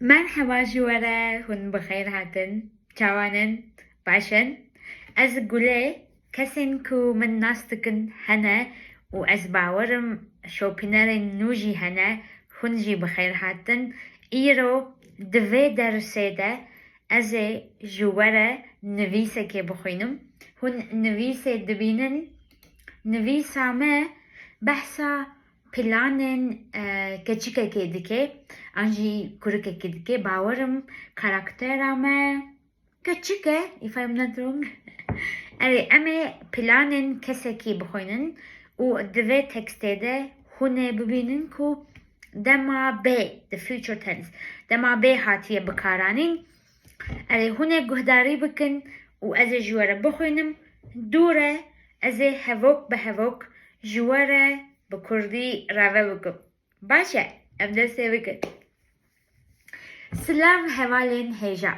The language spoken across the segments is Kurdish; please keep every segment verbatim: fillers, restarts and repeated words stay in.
Merheba ji we re, hûn bi xêr hatin. Çawan in? Baş in? Ez Gule, kesên ku min nas dikin hene û ez bawerim şopînerên nû jî hene, hûn jî bi xêr hatin. Îro di vê dersê de ez ê ji we re nivîsekê bixwînim. Hûn nivîsê dibînin. Nivîsa me behsa planên, e, keçikekê dike, an jî kurikekê dike. Bawerim karaktera me keçik e, if I'm not wrong. Erê, em ê planên kesekî bixwînin û di vê tekstê de hûn ê bibînin ku dema bê, the future tense, dema bê hatiye bikaranîn. Erê, hûn ê guhdarî bikin û ez ê ji we re bixwînim. Dû re ez ê hevok bi hevok ji we re bi kurdî rave bikim. Baş e, em destê bikin. Silav hevalên hêja.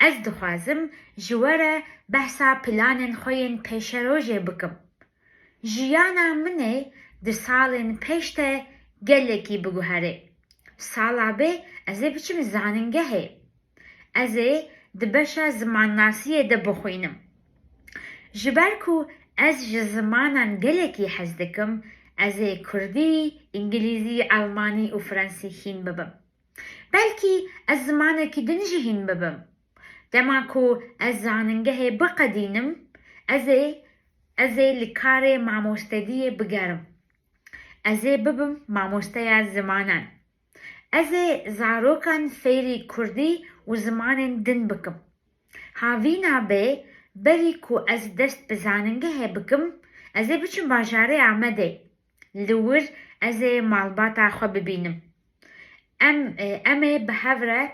Ez dixwazim ji we re behsa planên xwe yên pêşerojê bikim. Jiyana min ê di salên pêş de gelekî biguherê. Sala bê ez ê biçim zanîngehê. Ez ê di beşa zimannasiyê de bixwînim. Ji ber ku ez ji zimanan gelekî hez dikim, ez ê kurdî, îngilîzî, almanî û fransî hîn bibim. Belkî ez zimanekî din jî hîn bibim. Dema ku ez zanîngehê biqedînim, ez ê, ez ê li karê mamostediyê bigerim. Ez ê bibim mamosteya zimanan. Ez ê zarokan fêrî kurdî û zimanên din bikim. Havîna bê, berî ku ez dest bi zanîngehê bikim, ez ê biçim bajarê Amedê. Li wir ez ê malbata xwe bibînim. Em, e, em ê bi hev re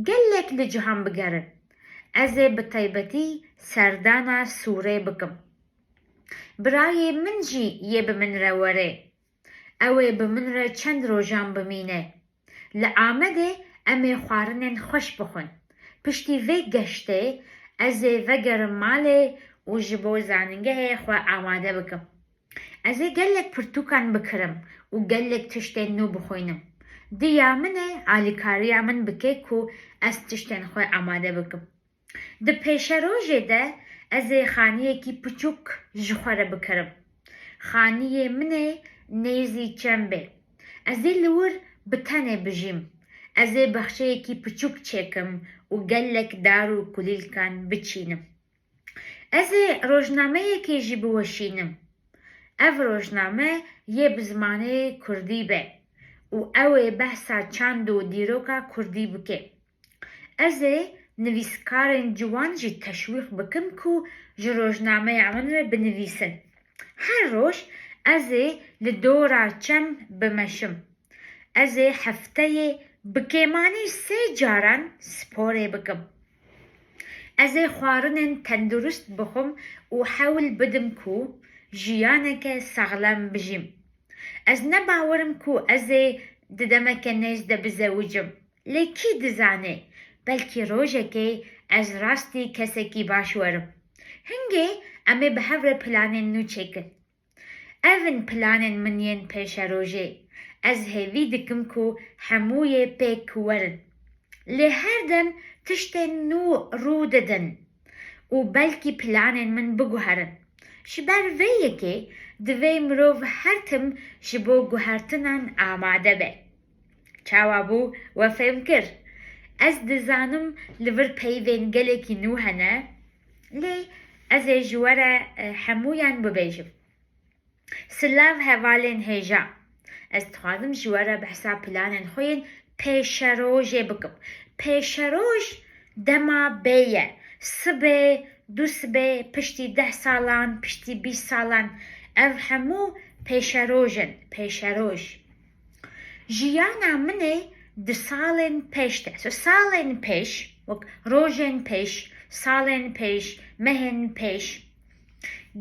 gelek li cihan bigerin. Ez ê bi taybetî serdana Sûrê bikim. Birayê min jî yê bi min re were. Ew ê bi min re çend rojan bimîne. Li Amedê em ê xwarinên xweş bixwin. Piştî vê geştê ez ê vegerim malê û ji bo zanîngehê xwe amade bikim. Ez ê gelek pirtûkan bikirim û gelek tiştên nû bixwînim. Diya min e, alîkariya min bike ku ez tiştên xwe amade bikim. Di pêşerojê de ez ê xaniyekî piçûk ji xwe re bikirim. Xaniyê min ê nêzî çem bê. Ez ê li wir bi tenê bijîm. Ez ê bexçeyekî piçûk çêkim û gelek dar û kulîlkan biçînim. Ez ê rojnameyekê jî biweşînim. Ev rojname yê bi zimanê kurdî be û ew ê behsa çand û dîroka kurdî bike. Ez ê nivîskarên ciwan jî teşwîq bikim ku ji rojnameya min re binivîsin. Her roj ez ê li dora çem bimeşim. Ez ê hefteyê bi kêmanî sê caran sporê bikim. Ez ê xwarinên tendurist bixwim û hewl bidim ku jiyaneke saxlem bijîm. Ez ne bawer im ku ez ê di demeke nêz de bizewicim. Lê kî dizane, belkî rojekê ez rastî kesekî baş werim. Hingê em ê bi hev re planên nû çêkin. Ev in planên min yên pêşerojê. Ez hêvî dikim ku hemûyê pêk werin. Lê her dem tiştên nû rû didin û belkî planên min biguherin. Ji ber vê yekê divê mirov her tim ji bo guhertinan amade be. Çawa bû, we fêm kir? Ez dizanim li vir peyvên gelekî nû hene, lê ez ê ji we re, e, hemûyan bibêjim. Silav hevalên hêja. Ez dixwazim ji we re behsa planên xwe yên pêşerojê bikim. Pêşeroj dema bê ye. Sibê, dusibê, piştî deh salan, piştî bîst salan. Ev hemû pêşeroj in. Pêşeroj. Jiyana min ê di salên pêş de. So, salên pêş, wek rojên pêş, salên pêş, mehên pêş,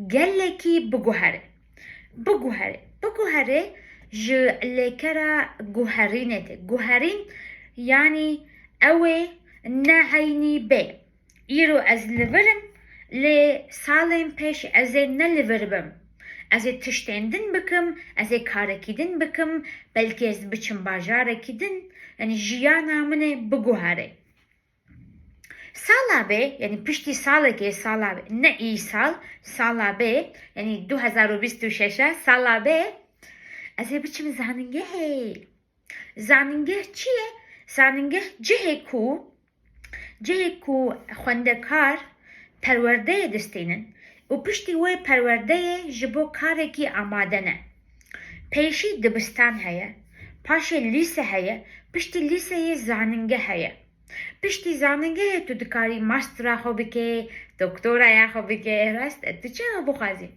gelekî biguhere. Biguhere. Biguhere ji lêkera guherînê tê. Guherîn, yanî ew ê ne eynî bê. Îro ez li vir im, lê salên pêş ez ê ne li vir bim. Ez ê tiştên din bikim, ez ê karekî din bikim, belkî ez biçim bajarekî din, Yanî jiyana min ê biguhere. Sala bê, yanî piştî salekê, sala bê, ne îsal, sala bê, yanî du hezar û bîst û şeş e, sala bê, ez ê biçim zanîngehê. Zanîngeh çi ye? Zanîngeh cihê ku, cihê ku xwendekar perwerdeyê distînin û piştî wê perwerdeyê ji bo karekî amade ne. Pêşî dibistan heye, paşê lîse heye, piştî lîseyê zanîngeh heye. Piştî zanîngehê tu dikarî mastera xwe bikê, doktoraya xwe bikê, rast e, tu çawa bixwazî.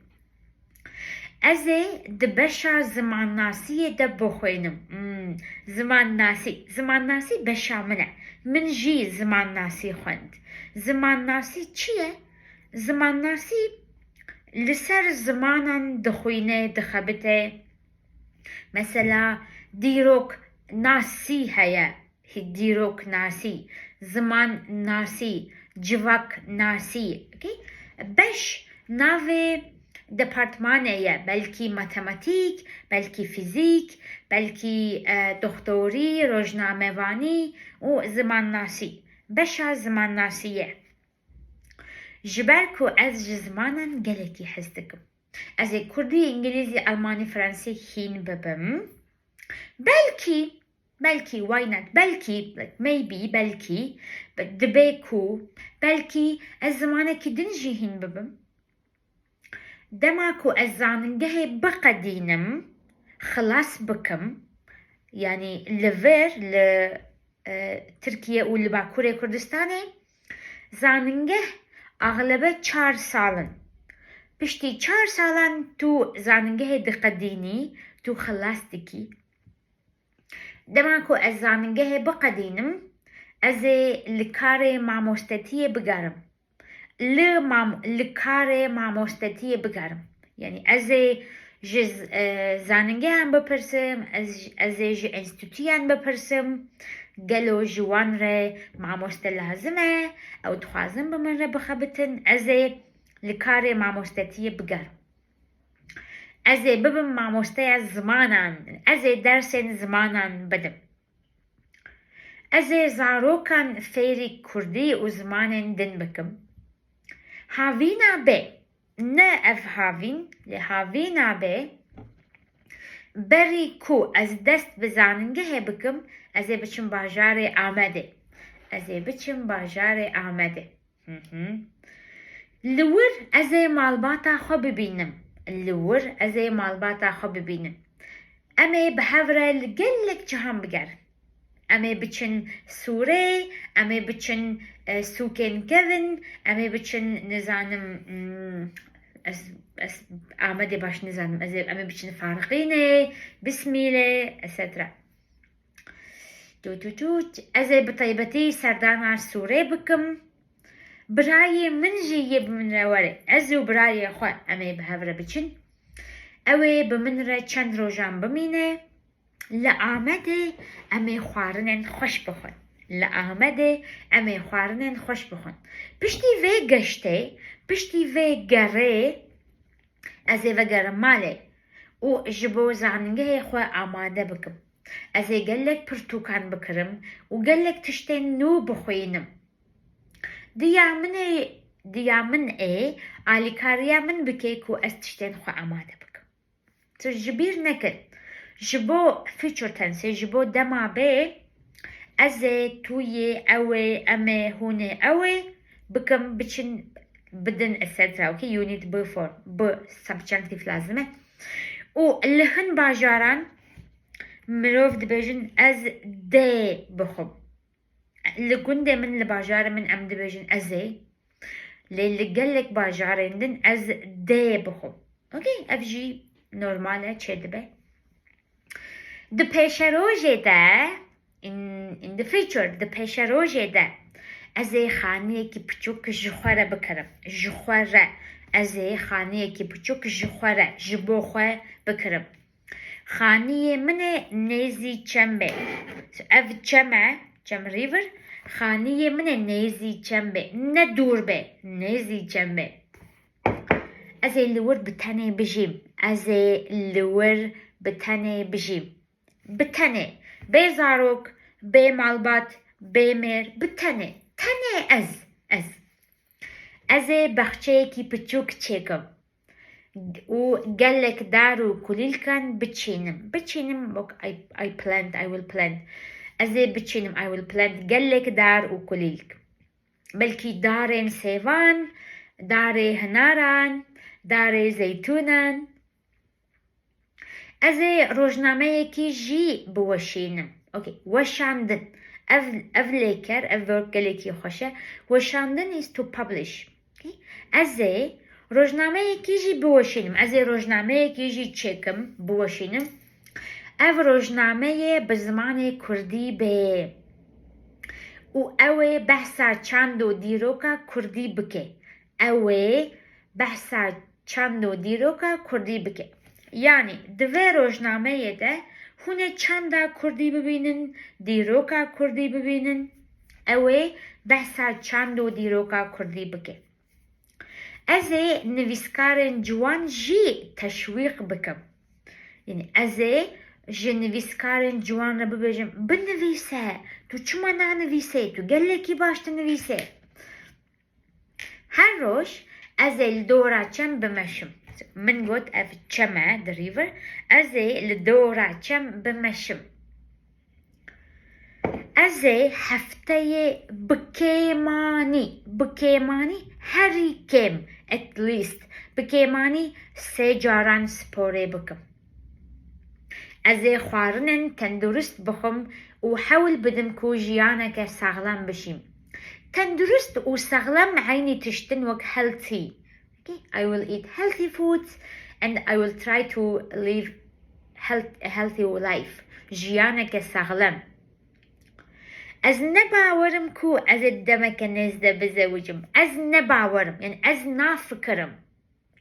Ez ê di beşa zimannasiyê de bixwînim. Hmm, zimannasî. Zimannasî beşa min e. Min jî zimannasî xwend. Zimannasî çi ye? Zimannasî li ser zimanan dixwîne, dixebite. Mesela, dîroknasî heye. Dîroknasî, zimannasî, civaknasî. Okey? Beş navê departmanê ye, belkî matematîk, belkî fîzîk, belkî, e, doxtorî, rojnamevanî û zimannasî. Beşa zimannasî ye. Ji ber ku ez ji zimanan gelekî hez dikim. Ez ê kurdî, îngilîzî, almanî, fransî hîn bibim. Belkî, belkî, why not? Belkî, like, maybe, belkî, be-, dibe ku, belkî ez zimanekî din jî hîn bibim. Dema ku ez zanîngehê biqedînim, xilas bikim, yanî li vir, li, e, Tirkiye û li Bakurê Kurdistanê, zanîngeh axlebe çar sal in. Piştî çar salan tu zanîngehê diqedînî, tu xilas dikî. Dema ku ez zanîngehê biqedînim, ez ê li karê mamostetiyê bigerim. Li mam-, li karê mamostetiyê bigerim. Yanî ez ê ji z-, e, zanîngehan bipirsim, ez, ez ê ji enstîtuyan bipirsim, gelo ji wan re mamoste lazim e, ew dixwazin bi min re bixebitin, ez ê li karê mamostetiyê bigerim. Ez ê bibim mamosteya zimanan, ez ê dersên zimanan bidim. Ez ê zarokan fêrî kurdî û zimanên din bikim. Havîna bê, ne ev havîn, lê havîna bê, berî ku ez dest bi zanîngehê bikim, ez ê biçim bajarê Amedê. Ez ê biçim bajarê Amedê. Hı hı. Li wir ez ê malbata xwe bibînim. Li wir ez ê malbata xwe bibînim. Em ê bi hev re li gelek cihan bigerin. Em ê biçin Sûrê, em ê biçin, e, sûkên kevin, em ê biçin, nizanim, hmm, ez, ez Amedê baş nizanim, ez ê, em ê biçin Farqînê, Bismîlê, et cetera. Tu, tu, tu, ez ê bi taybetî serdana Sûrê bikim. Birayê min jî yê bi min re were. Ez û birayê xwe em ê bi hev re biçin. Ew ê bi min re çend rojan bimîne. Li Amedê em ê xwarinên xweş bixwin. Li Amedê em ê xwarinên xweş bixwin. Piştî vê geştê, piştî vê gerê, ez ê vegerim malê û ji bo zanîngehê xwe amade bikim. Ez ê gelek pirtûkan bikirim û gelek tiştên nû bixwînim. Diya min ê, diya min ê alîkariya min bike ku ez tiştên xwe amade bikim. Tu ji bîr nekin. Ji bo future tense, ji bo dema bê, ez ê, tu yê, ew ê, em ê, hûn ê, ew ê, bikim, biçin, bidin, et cetera. Okey, you need bi form, bi subjunctive lazim e. Û li hin bajaran mirov dibêjin, ez dê bixwim. Li gundê min, li bajarê min em dibêjin ez ê. Lê li gelek bajarên din ez dê bixwim. Okey, ev jî normal e, çêdibe. Di pêşerojê de, in, in the future, di pêşerojê de ez ê xaniyekî piçûk ji xwe re bikirim. Ji xwe re. Ez ê xaniyekî piçûk ji xwe re, ji bo xwe bikirim. Xaniyê min ê nêzî çem bê. Ev çem e, çem river. Xaniyê min ê nêzî çem bê. Ne dûr bê, nêzî çem bê. Ez ê li wir bi tenê bijîm. Ez ê li wir bi tenê bijîm. Bi tenê. Bê zarok, bê malbat, bê mêr, bi tenê, tenê ez, ez. Ez ê baxçeyekî piçûk çêkim û gelek dar û kulîlkan biçînim. Biçînim, wek I, I plant, I will plant. Ez ê biçînim, I will plant gelek dar û kulîlk. Belkî darên sêvan, darê hinaran, darê zeytûnan. Ez ê rojnameyekî jî biweşînim. Okey, weşandin. Ev, ev lêker, ev verb gelekî xweş e. Weşandin is to publish. Okey? Ez ê rojnameyekî jî biweşînim. Ez ê rojnameyekî jî çêkim, biweşînim. Ev rojnameyê bi zimanê kurdî bê. Û ew ê behsa çand û dîroka kurdî bike. Ew ê behsa çand û dîroka kurdî bike. Yanî di vê rojnameyê de hûn ê çanda kurdî bibînin, dîroka kurdî bibînin. Ew ê behsa çand û dîroka kurdî bike. Ez ê nivîskarên ciwan jî teşwîq bikim. Yanî ez ê ji nivîskarên ciwan re bibêjim, binivîse, tu çima nanivîsê, tu gelekî baş dinivîsê. Her roj ez ê li dora çem bimeşim. Min got ev çem e, the river. Ez ê li dora çem bimeşim. Ez ê hefteyê bi kêmanî, bi kêmanî herî kêm, at least, bi kêmanî sê caran sporê bikim. Ez ê xwarinên tendurist bixwim û hewl bidim ku jiyaneke saxlem bijîm. Tendurist û saxlem eynî tişt in, wek healthy. Okay? I will eat healthy foods and I will try to live health, a healthy life. Jiyaneke saxlem. Ez ne bawerim ku ez ê demeke nêz de bizewicim. Ez ne bawerim. Yanî ez nafikirim.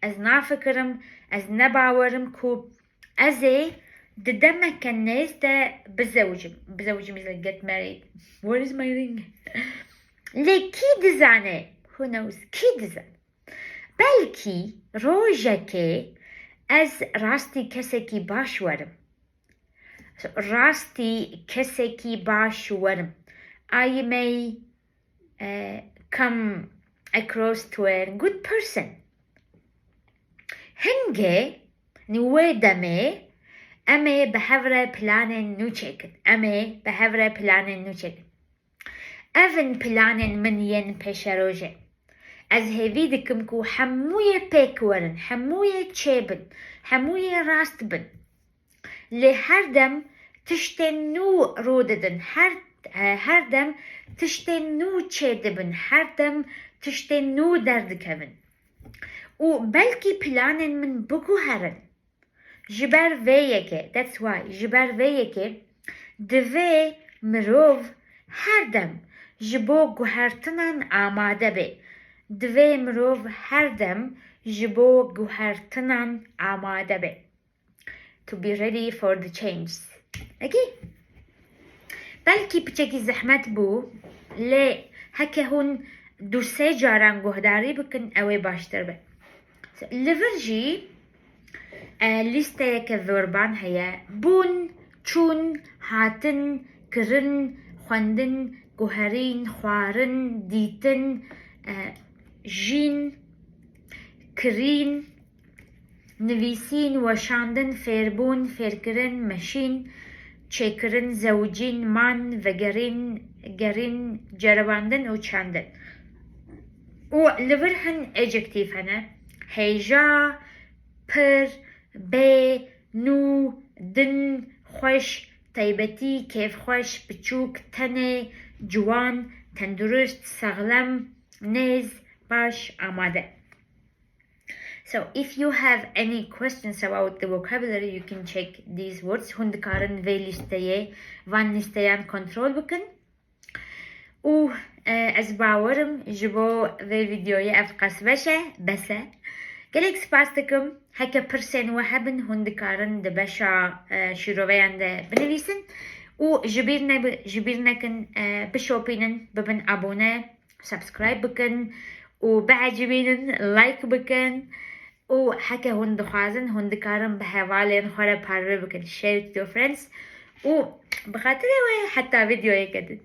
Ez nafikirim, ez ne bawerim ku ez ê di demeke nêz de bizewicim. Bizewicim is like get married. Where is my ring? Lê kî dizane? Who knows? Kî dizane? Belkî rojekê ez rastî kesekî baş werim. Rastî kesekî baş werim. I may, eh, come across to a good person. Hingê, yanî wê demê, em ê bi hev re planên nû çêkin. Em ê bi hev re planên nû çêkin. Ev in planên min yên pêşerojê. Ez hêvî dikim ku hemûyê pêk werin, hemûyê çêbin, hemûyê rast bin. Lê her dem tiştên nû rû didin, her, her dem tiştên nû çêdibin, her dem tiştên nû derdikevin. Û belkî planên min biguherin. Ji ber vê yekê, that's why, ji ber vê yekê divê mirov her dem ji bo guhertinan amade be. Divê mirov her dem ji bo guhertinan amade be. To be ready for the changes. Okay? Belkî piçekî zehmet bû, lê heke hûn du sê caran guhdarî bikin, ew ê baştir be. Li vir jî, e, lîsteyeke verban heye. Bûn, çûn, hatin, kirin, xwendin, guherîn, xwarin, dîtin, e, jîn, kirîn, nivîsîn, weşandin, fêrbûn, fêrkirin, meşîn, çêkirin, zewicîn, man, vegerîn, gerîn, ceribandin û çandin. Û li vir hin adjective hene. Hêja, pir, bê, nû, din, xweş, taybetî, kêfxweş, piçûk, tenê, ciwan, tendurist, saxlem, nêz, baş, amade. So, if you have any questions about the vocabulary, you can check these words. Hûn dikarin vê lîsteyê, van lîsteyan kontrol bikin. Û, e, ez bawerim ji bo vê vîdeoyê ev qas beş e, bes e. Gelek spas dikim. Heke pirsên we hebin, hûn dikarin di beşa, e, şîroveyan de binivîsin. Û ji bîr nebe-, ji bîr nekin, e, bişopînin, bibin abone, subscribe bikin û biecibînin, like bikin. Û heke hûn dixwazin, hûn dikarin bi hevalên xwe re parve bikin. Share with your friends. û bi xatirê wê heta vîdeoyeke din.